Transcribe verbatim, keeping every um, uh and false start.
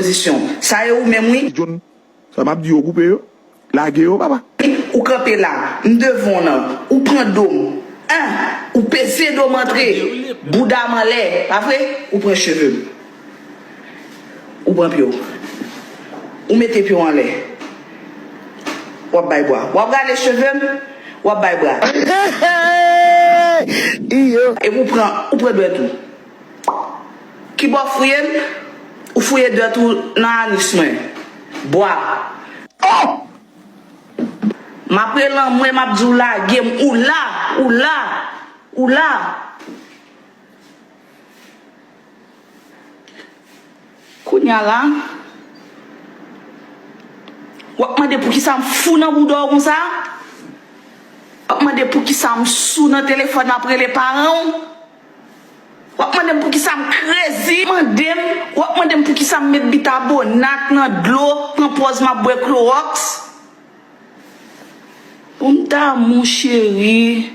pozisyon. Sa e ou menm, wi. John, sa m ap di yo, koupe yo. Lage yo, papa. Ou kanpe la, m devan w nan, ou pran do m. An, ou peze do m antre, bouda m anlè, pa vre? Ou pran cheve m. Ou pran pye w. Ou mete pye w anlè. W ap bay bra. W ap rale cheve m, w ap bay bra. Iyo. Epi ou pran, ou pran dwèt ou. Kibò w fouye l? Ou fouye dwèt ou nan anis mwen. Bwa. Oh! M ap rele anmwe, m ap di w lage m. Ou la, ou la, ou la. Kounye a la, w ap mande poukisa m fou nan bouda w konsa? W ap mande poukisa m sou nan telefòn ap rele paran w? W ap mande m poukisa m krezi? Mande m, w ap mande m poukisa m met bikabonat nan dlo, pran pòz m ap bwè klowòks? Pou m ta mon cheri.